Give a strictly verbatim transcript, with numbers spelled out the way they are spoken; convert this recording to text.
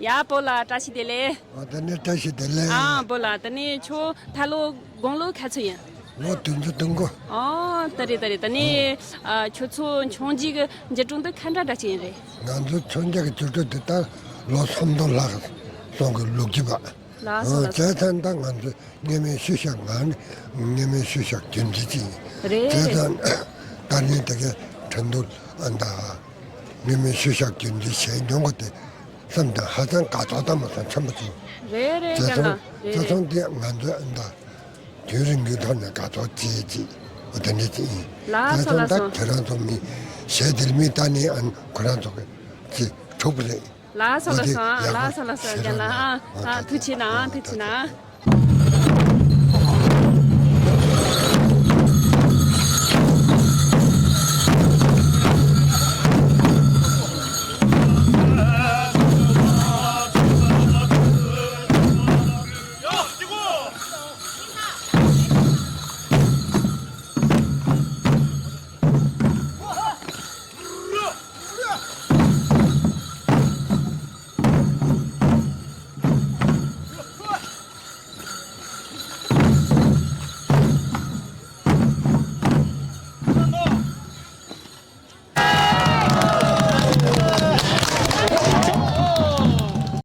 ཡ་བོ་ལགས་བཀྲ་ཤིས་བདེ་ལེགས། ཨ་ད་ནི་བཀྲ་ཤིས་བདེ་ལེགས། ཨ་བོ་ལགས་ད་ནི་ཁྱོད་ད་ལོ་དགུང་ལོ་ག་ཚོད་ཡིན། ལོ་བདུན་ཅུ་དོན་དགུ། ཨོ་ད་རེད་ད་རེད། ད་ནི་ཨ་ཁྱོད་ཚོ་འཆོང་རྒྱུ་གི་འགྱུར་གྲོན་འདི་ག་འདྲ་འདྲ་ཅིག་ཡིན་རེད། ང་ཚོ་འཆོང་རྒྱུ་གི་འགྱུར་གྲོན་འདི་ལྟར་ལོ་སུམ་སྟོང་ལྷག་སོང་གི་ལུག་རྒྱུ་བ། ལགས་སོ་ལགས་སོ། བྱས་ཙང་ད་ང་ཚོ་སྔོན་མའི་ཤུལ་བཞག་ང་ནི་སྔོན་མའི་ཤུལ་བཞག་རྒྱུན་འཛིན་ཅིག་ཡིན། རེད་བྱས་རེད། ཙང་ད་ནི་དེ་གའི་ཁྲིན་ཏུའུ་ཨ་ད་སྔོན་མའི་ཤུལ་བཞག་རྒྱུན་འཛིན་བྱས་མྱོང་གི་དེ་བསམ་དང་ཧ་ཅང་དགའ་ཚོར་དང་མ་སོང་ཆེན་པོ་བྱུང་། རེད་རེད་བྱས་རྒན་ལགས་ཙང་རེད་བྱས་རེད། ཙང་དེ་ང་ཚོ་ཨ་ད་དུས་རིང་གི་ཐོག་ནས་དགའ་ཚོར་བྱེད་ཅིག་འོ་དེ་འདྲ་ཅིག་ཡིན། ལགས་སོ་བྱས་ཙང་ལགས་ད་སོ། ཁྱེད་རང་ཚོ་མི་གཞས་འདིར་མི་ལྟ་ནི་ཨ་ཁོ་རང་ཚོ་གི་ཅིག་གྲུབ་རེད། ལགས་སོ་ལགས་སོ། ཨ་ལགས་སོ་ལགས་སོ། རྒན་ལགས་ཨ་ཨ་ཐུགས་རྗེ་གནང་། ཐུགས་རྗེ་གནང་།